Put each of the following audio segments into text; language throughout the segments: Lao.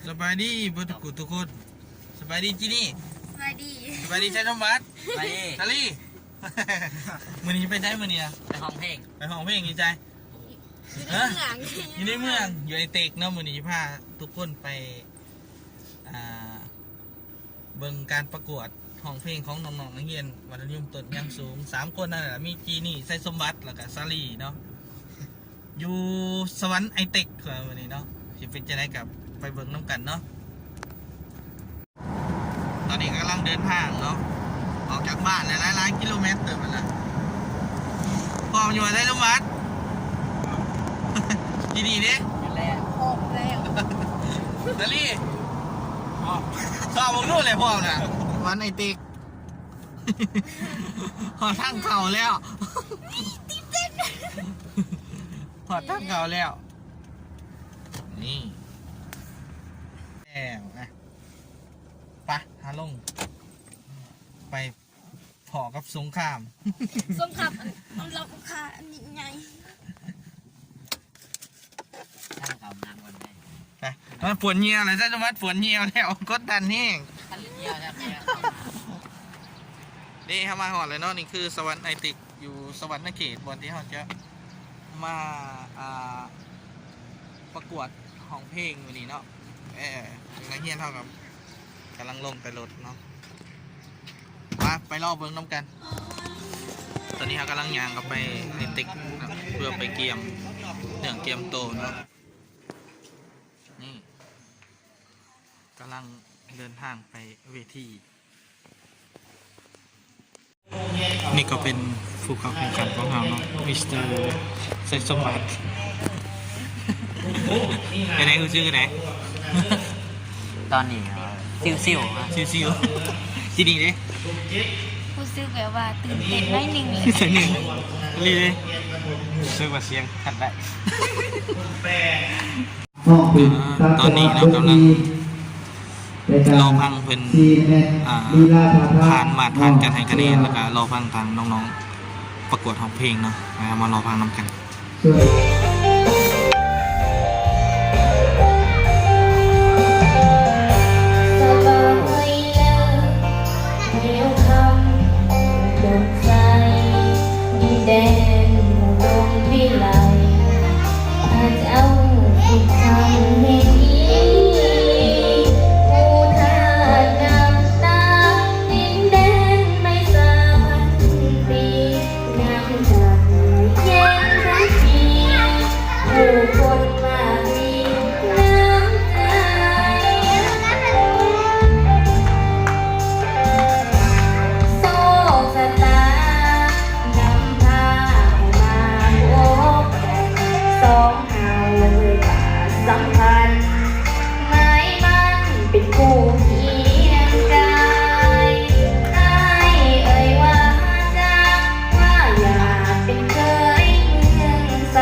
ສະບາຍດີເບິດທຸກຜູ້ທຸກຄົນ. ສະບາຍດີຈີນີ່. ສະບາຍດີ. ສະບາຍດີໄຊສົມບັດ. ສະບາຍດີຊາລີ. ມື້ນີ້ໄປໃສມື້ນີ້ນະ? ໄປຮ້ອງເພງ. ໄປຮ້ອງເພງຢູ່ໃສ? ຢູ່ໃນເມືອງ. ຢູ່ໃນເມືອງ ຢູ່ໄອເຕັກເນາະ. ມື້ນີ້ຊິພາທຸກຄົນໄປ ອ່າ ເບິ່ງການປະກວດຮ້ອງເພງຂອງນ້ອງໆນັກຮຽນມັດທະຍົມຕົ້ນຍາງສູງ ສາມຄົນນັ້ນແຫຼະ ມີຈີນີ່ ໄຊສົມບັດ ແລ້ວກະສາລີເນາະ ຢູ່ສະຫວັນໄອເຕັກມື້ນີ້ເນາະ. ຊິເປັນຈັ່ງໃດກໍໄປເບິ່ງນຳກັນເນາະ. ຕອນນີ້ກຳລັງເດີນທາງເນາະ ອອກຈາກບ້ານຫຼາຍໆກິໂລແມັດເຕີບແລ້ວນະ. ພ້ອມຢູ່ບໍ່ໄຊສົມບັດ? ຈີນີ່ເດ້? ຢູ່ແລ້ວ. ພ້ອມແລ້ວ. ສາລີ? ພ້ອມ. ຊອບເບິ່ງດູແຫຼະ ພ້ອມນະ. ວັນໄອເຕັກ ຮອດທາງເຂົ້າແລ້ວ. ຮອດທາງເຂົ້າແລ້ວ. ນີ້ ແລ້ວນະ. ໄປ ຫາລົງ ໄປພໍ້ກັບສົງຄາມ. ສົງຄາມອັນ ອັນລາວກະຄາ ອັນນີ້ໃຫຍ່. ໄປ ມັນປວດຍ່ຽວແລ້ວ ໄຊສົມບັດປວດຍ່ຽວແລ້ວ ກົດດັນແຮງ. ເດ້ ເຮົາມາຮອດແລ້ວເນາະ. ນີ້ຄືສະຫວັນໄອເຕັກ ຢູ່ສະຫວັນນະເຂດ ບ່ອນທີ່ເຮົາຈະມາ ອ່າ ປະກວດຮ້ອງເພງມື້ນີ້ເນາະ. ເອີ ນັກຮຽນເຮົາກໍກຳລັງລົງແຕ່ລົດເນາະ. ມາ ໄປລໍເບິ່ງນຳກັນ. ຕອນນີ້ເຮົາກຳລັງຍ່າງເຂົ້າໄປໃນເຕັກເນາະ ເພື່ອໄປກຽມເນື້ອກຽມໂຕເນາະ. ນີ້ ກຳລັງເດີນທາງໄປເວທີ. ນີ້ກໍເປັນຜູ້ເຂົ້າແຂ່ງຂັນຂອງເຮົາເນາະ ມິສເຕີ ໄຊສົມບັດ. ເປັນໃດ ຮູ້ສຶກຈັ່ງໃດ? ຕອນນີ້ຊິວໆ ຊິວໆ. ຈີນີ່ເດ້? ຮູ້ສຶກແບບວ່າຕື່ນເຕັ້ນໜ້ອຍໜຶ່ງເລີຍ. ຕື່ນເຕັ້ນໜ້ອຍໜຶ່ງ ອີ່ຫຼີເດ້? ຮູ້ສຶກວ່າສຽງຄັດໄດ້. ຕອນນີ້ເນາະ ກຳລັງລໍຟັງເພິ່ນ ອ່າ ຜ່ານມາດຖານການໃຫ້ຄະແນນ ແລ້ວກະລໍຟັງທາງນ້ອງໆປະກວດຮ້ອງເພງເນາະ. ມາລໍຟັງນຳກັນ. ສະບາຍແລ້ວ ແນວຄຳດົນໃສ ດິນແດນອຸດົມວິໄລ ພະເຈົ້າສິດທຳແຫ່ງນີ້ ພູທາດນ້ຳຕາ ດິນແດນໄມ້ຊາພັນປີ ງາມຈັດເຢັນທັນທີ ຜູ້ຄົນມາກມີນ້ຳໃຈ. ໂຊກຊະຕານຳພາໃຫ້ມາພົບກັນ ສອງເຮົາສານສຳພັນ ໝາຍໝັ້ນເປັນຄູ່ຄຽງກາຍ. ອ້າຍເອີຍວ່າຈາກ ວ່າຢາກເປັນເຂີຍເມືອງໄຊ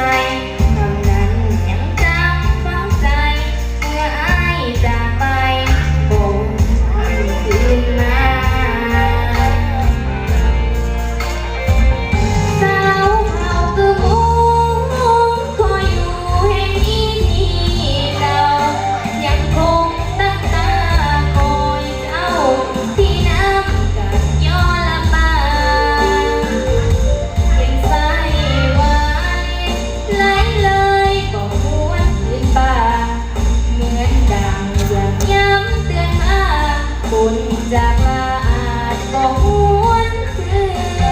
ເທົ່ານັ້ນຍັງຈຳຝັງໃຈ ເມື່ອອ້າຍຈາກໄປບໍ່ຫວນຄືນມາ. ສາວເຮົາຄືໝູ່ ຂໍຢູ່ແຫ່ງນີ້ທີ່ເກົ່າ ຍັງຄົງຕັ້ງຕາຄອຍເຈົ້າ ທີ່ນ້ຳກັນຍໍລະປາ ເປັນສາຍຫວານ ໄຫຼເລີຍບໍ່ຫວນຄືນປ່າ ເໝືອນດັ່ງຢາກຢ້ຳເຕືອນມາ ຄົນຈາກລາອາດບໍ່ຫວນຄືນ ນ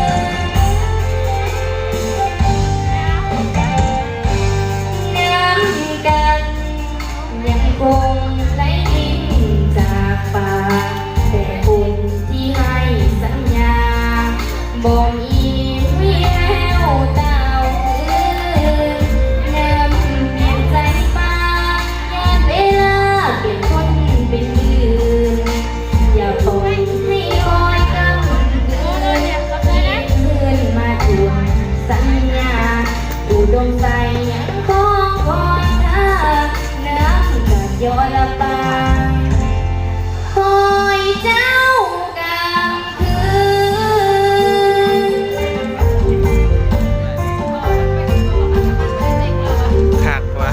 ຳກັນ ຍັງຄົງໄຫຼລິນຈາກປາກ ແຕ່ຄົນທີ່ໃຫ້ສັນຍາ ບໍ່ມີວີແວວຕ່າວຄືນ ນຳແມ່ນໃຈປາກ ຍ້ອນເວລາເປັນຄົນເປັນຢືນ ຢ່າປ່ອຍໃຫ້ຄອຍກຳຄືນ ຄືນມາທວງສັນຍາ ອຸດົມໄຊຍັງຄອງຄອຍທ່າ ນ້ຳກັດຍໍລະປາງ ຄອຍເຈົ້າກຳຄືນ. ຄັກວ່າ.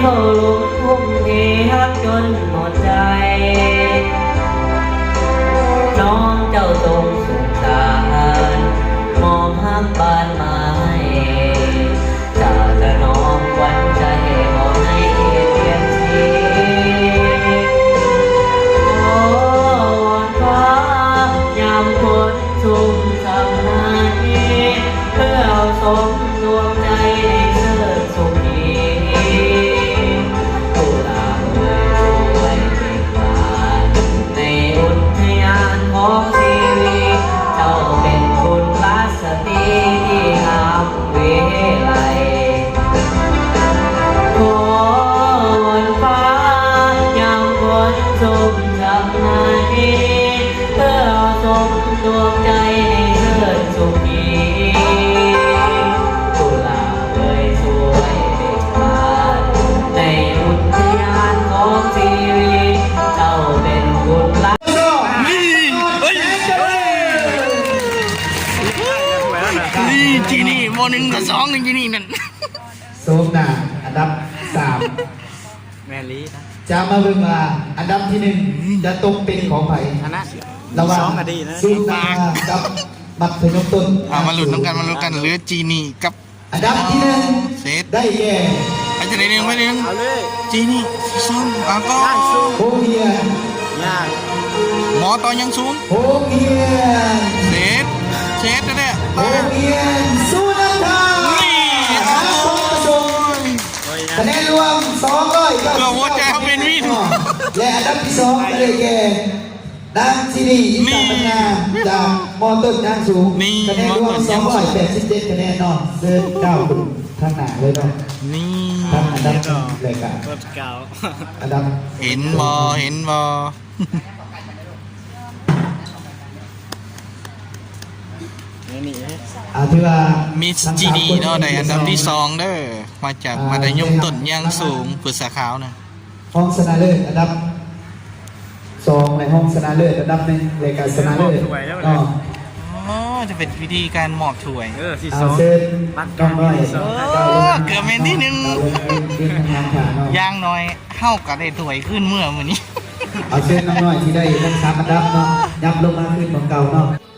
ເວົ້າລົງທຸ່ມເທຮັກຈົນໝົດໃຈ ນ້ອງເຈົ້າຈົ່ງສົງສານ ມອບຮັກບານໄມ້ ຈາກຖະໜອມຂວັນໃຈ ບໍ່ໃຫ້ປ່ຽນສີ. ຂໍວອນຟ້າຍາມຝົນຊຸ່ມຊ່ຳໃນ ເພື່ອເອົາສົມດວງໃຈໃຫ້ເສີດສຸຂີ ກຸຫຼາບເອີຍສວຍເບັກບານ ໃນອຸດທະຍານຂອງຊີວິດ ເຈົ້າເປັນບຸນລາສະຕີທີ່ງາມວິໄລ. ຂໍວອນຟ້າຍາມຝົນຊຸ່ມຊ່ຳໃນ ເພື່ອເອົາສົມດວງໃຈໃຫ້ເສີດສຸຂີ ກຸຫຼາບເອີຍສວຍເບັກບານ ໃນອຸດທະຍານຂອງຊີວິດ ເຈົ້າເປັນບຸນລາ ນີ້ ເອີຍ ນີ້ ຈີນີ້ ບໍ່ໜຶ່ງກໍສອງ ນີ້ ຈີນີ້ນັ້ນ ໂຊມໜ້າອັນດັບສາມ ແມ່ນອີ່ຫຼີນະ ຈະມາເບິ່ງວ່າອັນດັບທີໜຶ່ງ ອືມ ຈະຕົກເປັນຂອງໃຜ ອັນນັ້ນ ລະຫວ່າງ ສອງນາທີນະ ສູນນາຄາກັບມັດທະຍົມຕົ້ນ ເອົາມາລຸ້ນນຳກັນ ມາລຸ້ນກັນ ເຫຼືອຈີນີ້ກັບ ອັນດັບທີໜຶ່ງ ເສັດ ໄດ້ແກ່ ໄປຈະໄດ້ໜຶ່ງ ໄປໜຶ່ງ ເອົາເລີຍ ຈີນີ້ ສອງ ເອົາກໍ ໂຮງຮຽນ ຍາກ ມ.ຕ. ຍາງສູງ ໂຮງຮຽນ ເສັດ ເສັດແທ້ໆ ໂຮງຮຽນສຸນັນທາ ນີ້ ນະຄອນປະຖົມ ໂອ້ຍ ຄະແນນລວມ ສອງຮ້ອຍເກົ້າສິບເກົ້າ ເກືອບຫົວໃຈເຮົາເປັນວິນ ແລະ ອັນດັບທີສອງ ໄດ້ແກ່ ນາງຊີນີ ອິນຕະປັນຍາ ຈາກ ມ.ຕົ້ນ ຍາງສູງ ນີ້ ຄະແນນລວມ ມ.ຕົ້ນ ຍາງສູງ ສອງຮ້ອຍແປດສິບເຈັດຄະແນນເນາະ ເຊີນກ້າວຂຶ້ນທາງໜ້າເລີຍເນາະ ນີ້ ທາງອັນດັບໜຶ່ງ ແລະກະ ອັນດັບ ເຫັນບໍ່ ເຫັນບໍ່ ນີ້ ອ່າ ຖືວ່າ ມິສຈີນີເນາະ ໄດ້ອັນດັບທີສອງເດີ ມາຈາກ ອ່າ ມັດທະຍົມຕົ້ນຍາງສູງ ຜູ້ເສື້ອຂາວນະ ຮອງຊະນະເລີດອັນດັບສອງ ແລະ ຮອງຊະນະເລີດອັນດັບໜຶ່ງ ແລະ ກະຊະນະເລີດເນາະ ອໍ ຈະເປັນພິທີການມອບຖ້ວຍ ເອີ ຊິ ອ່າ ສອງ ເຊີນນ້ອງນ້ອຍ ເອີ ເກືອບແມ່ນທີໜຶ່ງ ຢ່າງໜ້ອຍເຮົາກະໄດ້ຖ້ວຍຄືນເມືອມື້ນີ້ ເອົາເຊີນນ້ອງນ້ອຍທີ່ໄດ້ທັງສາມອັນດັບເນາະ ຍັບລົງມາຄືນໝ່ອງເກົ່າເນາະ.